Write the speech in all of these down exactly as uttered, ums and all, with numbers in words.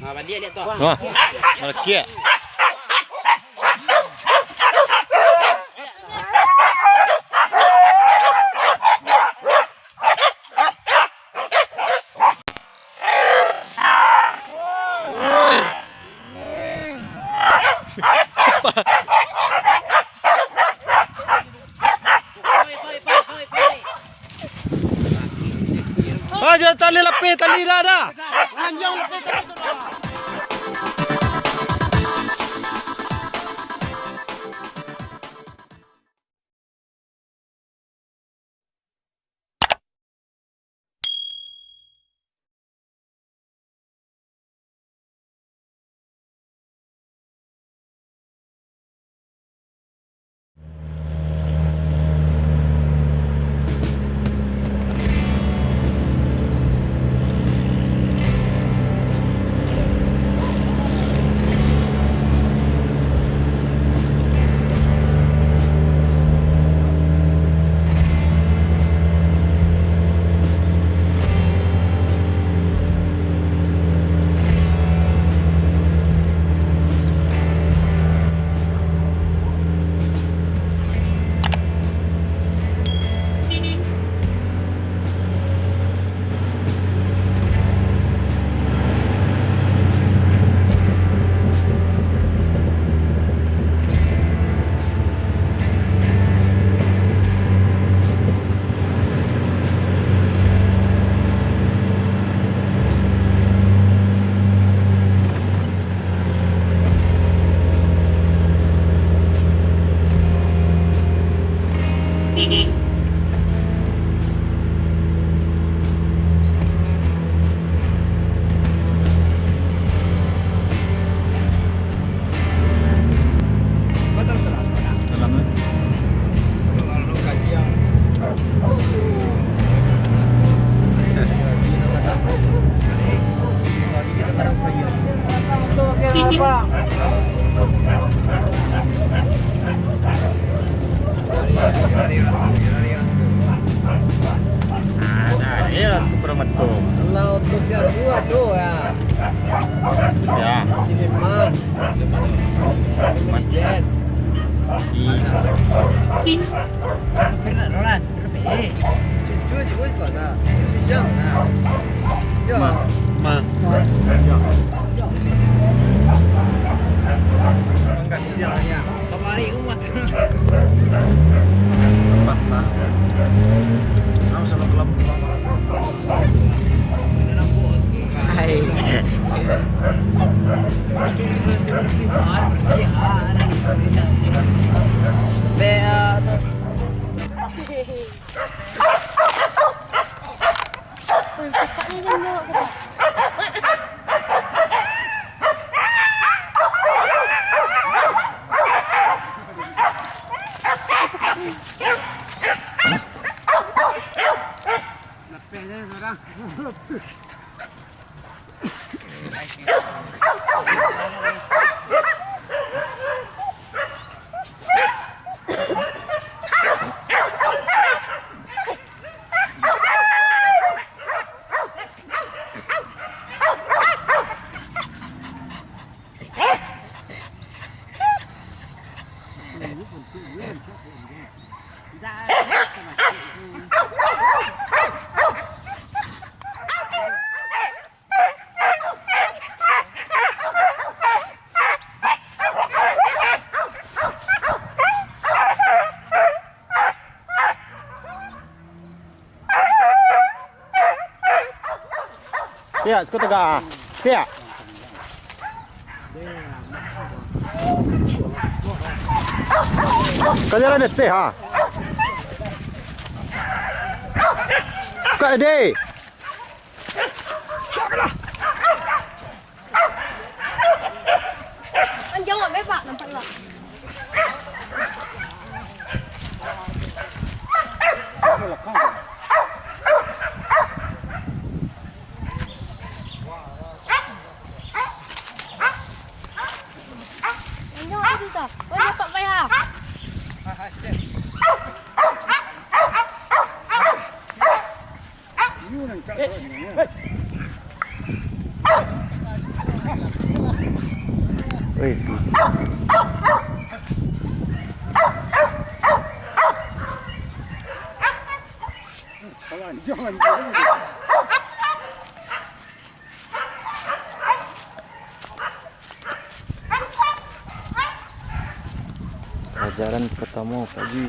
Nah, baliak liak tu. Wah, malekiak. Aja tali lapih, tali dah, dah. Anjang lapih, tali dah. Dalam, eh? Nah, nah, iyo tu Prometo. Lah, oto sia tu ado, yo. Sia? Siliman. Jet. Ih. Supir nak rolan, supir P E. Cucu je pun kau nak. Sijam nak. Yo. Ma, ma. Yo. Kemari umat. Pas lah. Kamu sama kelompok. Hai. Be, ah, tu. Piak, siko tegak ah. Piak. Kajaran deh teh ha. Kak deh. Anjang agak Weh, si. Pelajaran pertama pagi.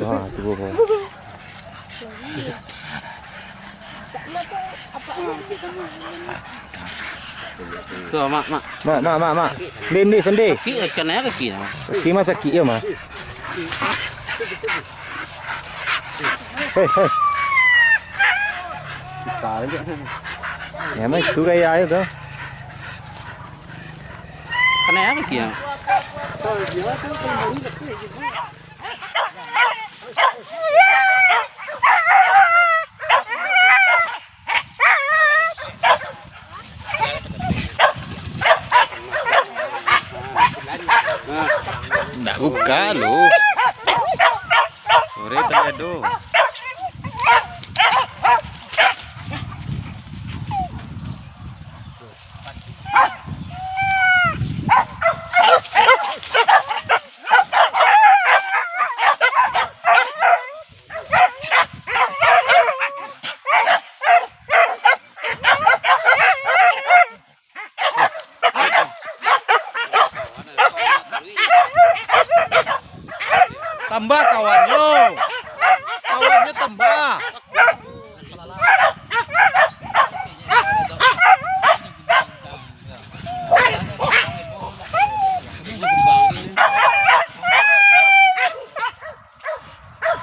Wah, tu bobo. Tu, mak, mak. Mak, mak, mak, mak. Ndik, ndik, sendiri. Kaki, eh, kanai kaki nah. Kaki mah sakik yo, mah. Hei, hei. Ya, mah itu gaya ayo tu. Kanai kaki yo. Ndak buka lu. Sore tadi ado. Tambah kawannyo. Kawannyo tambah.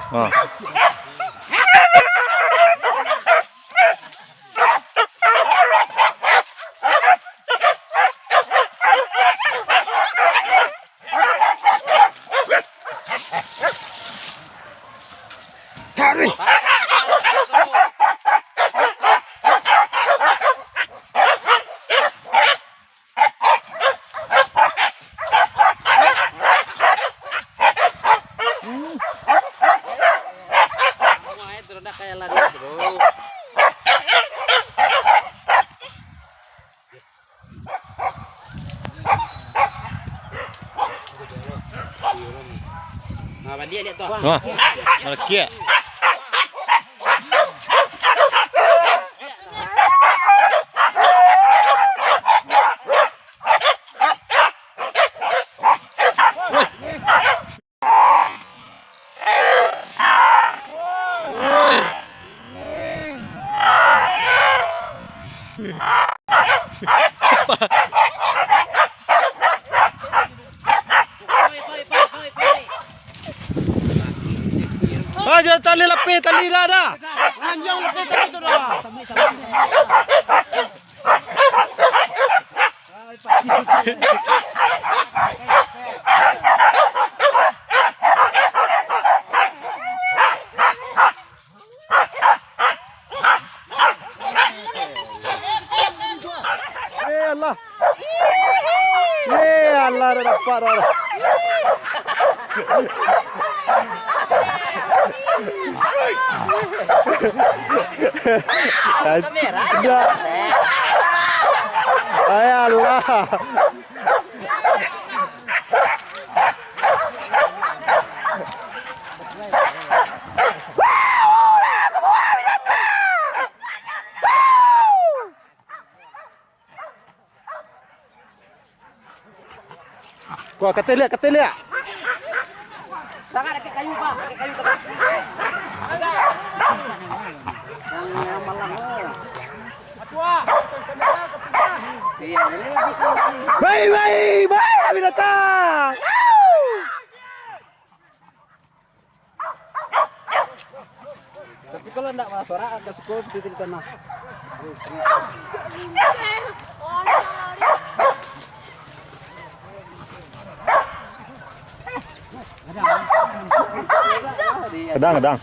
Ah. Tarik. Nah, baliak liak tu. Wah, melekiak. Ah, jangan tali lapih, tali lah dah. Panjang lapih tali tu dah. Eh, Allah. Eh, Allah, dah dapat dah. Dah. Ay, Allah. Kuah, katai liak, katai liak. Sangat dakek kayu, Pak. Dakek kayu, Pak. Yang malang, oh. Baik, baik, baik, kami datang. Tapi kalau ndak basorak, agak suko di tanah. Kadang, kadang.